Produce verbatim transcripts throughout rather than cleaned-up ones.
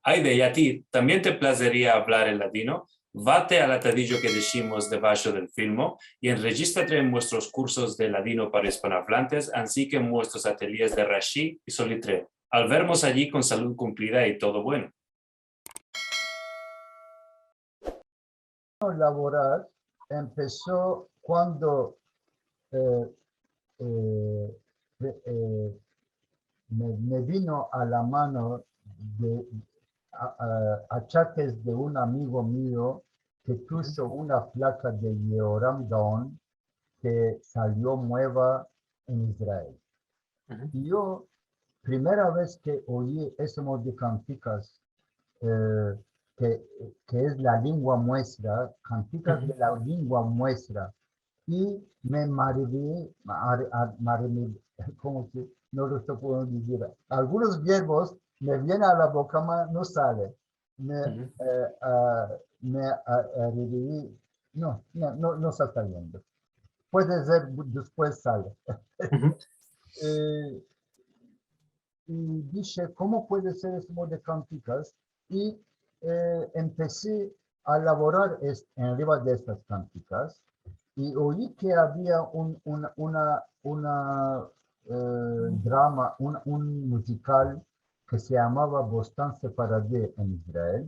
Ayde, i a ti, tambien te plazeria avlar el ladino? Vate al atadijo ke deshimos debasho del filmo i enrejistrate en muestros kursos de ladino para ispanoavlantes, ansi ke en muestros atelyes de Rashi i Solitreo. Al vermos ayi kon salud kumplida i todo bueno. Laboral empeso kuando, eh, eh, eh, me, me vino a la mano de, a, a, achates de un amigo mio ke tuvo una plaka de Yehoram Gaon ke salio mueva en Israel. I yo, primera vez ke oyi ese modo de kantikas, eh, ke, ke es la lengua muestra, kantikas de la lengua muestra, i me maraviyi, mar-, a-, maraviyi, komo ke, no lo se puede dizir. Algunos verbos me vienen a la boka, ma no sale. Me, eh, a, me a, a, revivi. No, no, no, no esta sayendo. Puede ser bu-, despues sale. Eh, i dishe, komo puede ser ese modo de kantikas? I, eh, empesi a lavorar es-, enriva de estas kantikas, i oyi ke avia un, una, una, una, eh, drama, un, un muzikal ke se yamava Bostan Sefaradi en Israel.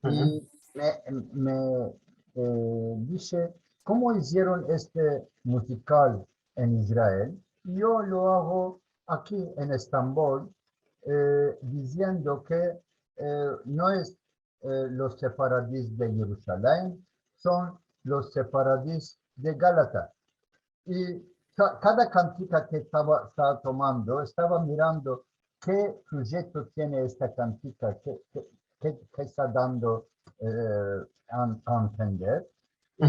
I me, me, eh, dishe, komo izieron este muzikal en Israel? Yo lo ago aki en Estambol, eh, diziendo ke, eh, no es, eh, los sefaradis de Yerushalayim, son los sefaradis de Galata. I ka-, kada kantika ke estava, estava tomando, estava mirando ke sujeto tiene esta kantika, ke, ke, ke, ke esta dando, eh, a, a entender. I,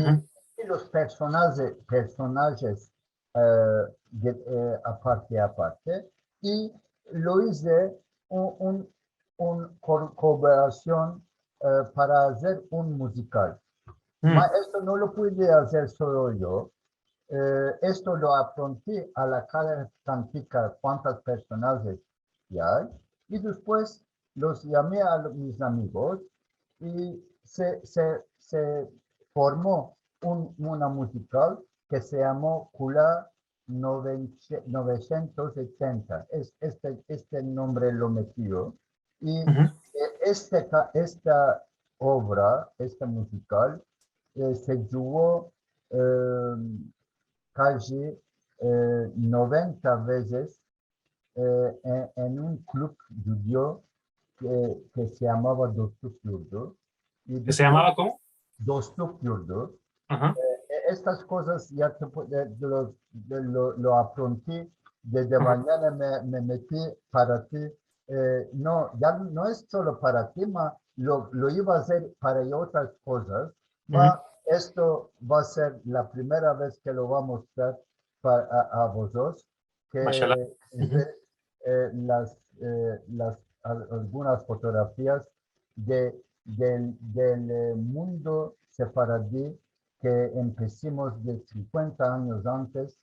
i los personajes, personajes, eh, de, eh, aparte, aparte. I lo ize un, un, un ko-, kooperasion, eh, para azer un muzikal. Ma esto no lo pude azer solo yo. Eh, esto lo aprondi a la kada kantika, kuantas personajes ke ay. I despues los yami a lo-, mis amigos i se, se, se formo un, una muzikal ke se yamo Kula novecientos, novecientos ochenta. Es, este, este nombre lo meti yo. I, eh, este ka-, esta ovra, esta muzikal, eh, se djuvo, eh, kaji, eh, noventa vezes, eh, en, en un klub djudio ke, ke se yamava Dostluk Yurdu. I ke se yamava komo? Dostluk Yurdu. Aha. Eh, e-, estas kozas ya te pu-, de, de lo, de lo, lo aprondi dezde manyana me, me meti para ti. Eh, no, ya no es solo para ti, ma lo, lo iva a azer para otras kozas. Ma esto va a ser la primera vez ke lo va a mostrar pa-, a, a vozotros, ke, eh, las, eh, las, al-, algunas fotografias de, del, del, eh, mundo sefaradi ke empesimos de sinkuenta anyos antes,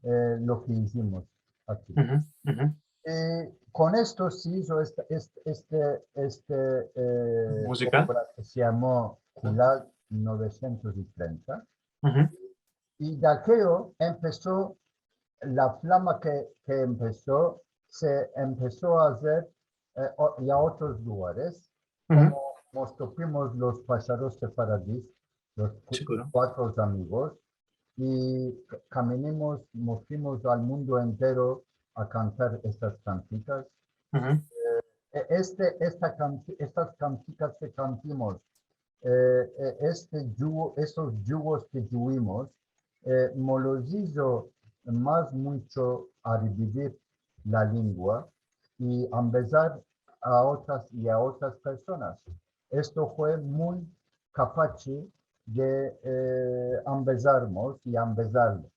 eh, lo ke izimos aki. I kon esto se izo este, este, este, este, eh, muzikal, ovra ke se yamo Kula novecientos ochenta. I de akeyo empeso la flama ke, ke empeso, se empeso a azer, eh, o-, ya otros lugares, komo mos topimos los pasharos sefaradis, los ku-, kuatro amigos, i ka-, kaminimos, mos fuimos al mundo entero a kantar estas kantikas. Eh, e-, este, esta kanti-, estas kantikas ke kantimos, eh, eh, este djugo, esos djugos ke djuvimos, eh, mos los izo mas muncho a revivir la lengua i ambezar a otras, i a otras personas. Esto fue muy kapachi de, eh, ambezarmos i ambezarlos.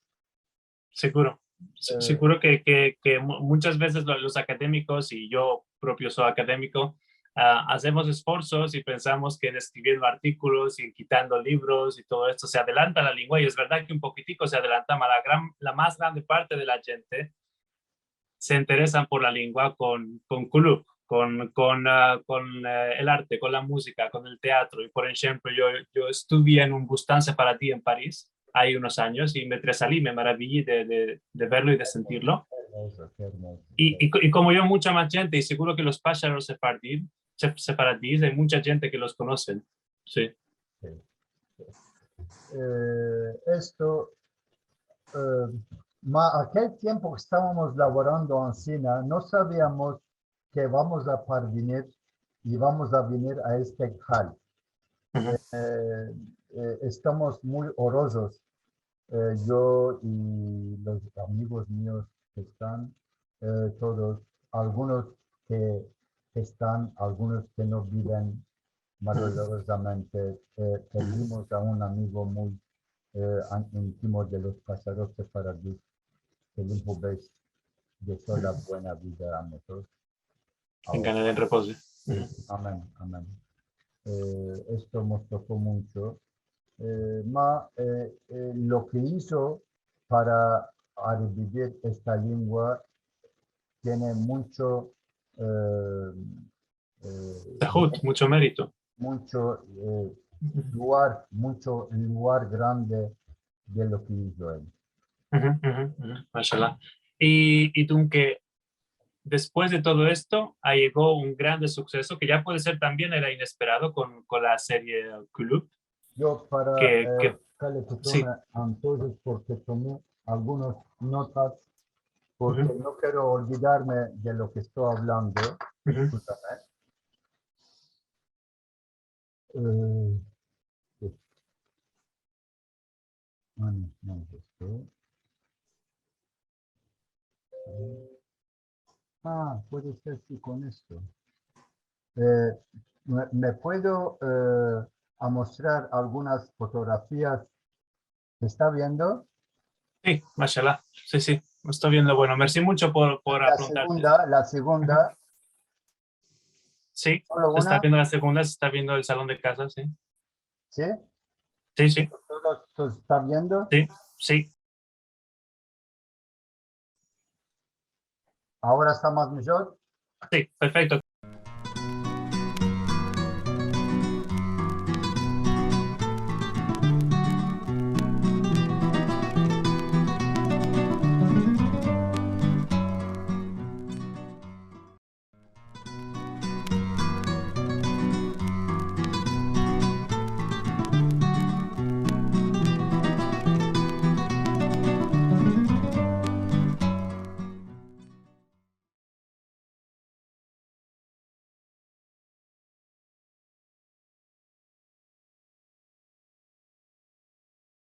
Seguro. Se-, seguro ke, ke, ke mu-, munchas vezes lo-, los akademikos, i yo propio so akademiko, a, azemos esforsos i pensamos ke en eskriviendo artikolos i en kitando livros i todo esto se adelanta la lengua, i es verdad ke un pokitiko se adelanta, ma la gran, la mas grande parte de la djente se interesan por la lengua kon, kon Kuluk, kon, kon, ah, kon, eh, el arte, kon la muzika, kon el teatro. I, por enshemplo, yo, yo estuve en un bustan sefaradi en Paris, ay unos anyos i me tresali, me maraviyi de, de, de verlo i de sentirlo. Ke ermozo, ke ermozo. I, i ko-, i komo yo, muncha mas djente, i seguro ke los pasharos sefaradi-, sef-, sefaradis, ay muncha djente ke los konosen. Si. Si. Eh, esto, eh, ma, akel tiempo ke estavamos lavorando ansina, no saviamos ke vamos a par vinir i vamos a vinir a este hal. Eh, eh, estamos muy orozos, eh, yo i los amigos mios ke estan, eh, todos, algunos ke estan, algunos ke no biven, ma dolorozamente, eh, perdimos a un amigo muy, eh, an-, intimo de los pasharos sefaradis, ke el Señor les desea la buena vida a mozotros. En Gan Eden repoze. Amen, amen. Eh, esto mos toko muncho. Eh, ma, eh, eh, lo ke izo para arevivir esta lengua tiene muncho, eh, eh, zehut, muncho merito. Muncho, eh, lugar, muncho lugar grande de lo ke izo el. Mashallah. I, i dunke, despues de todo esto, ayego un grande sukseso, ke ya puede ser tambien era inesperado kon, kon la serie Kulüp. Yo para, ke, eh, ke, si. Entonses, porke tomi algunos notas, porke no kero olvidarme de lo ke esto avlando. Diskulpame. Eh, si. Ah, no, no, esto. Ah, puede ser si kon esto. Eh, me, me puedo, eh, amostrar algunas fotografias. Esta viendo? Si, mashallah. Si, si, esto viendo. Bueno, mersi muncho por, por apuntarte. La segunda, la segunda. Si, se esta viendo la segunda, se esta viendo el salon de kaza, si. Si? Si, si. Todo se esta viendo? Si, si. Agora esta mas mijor? Si, perfekto.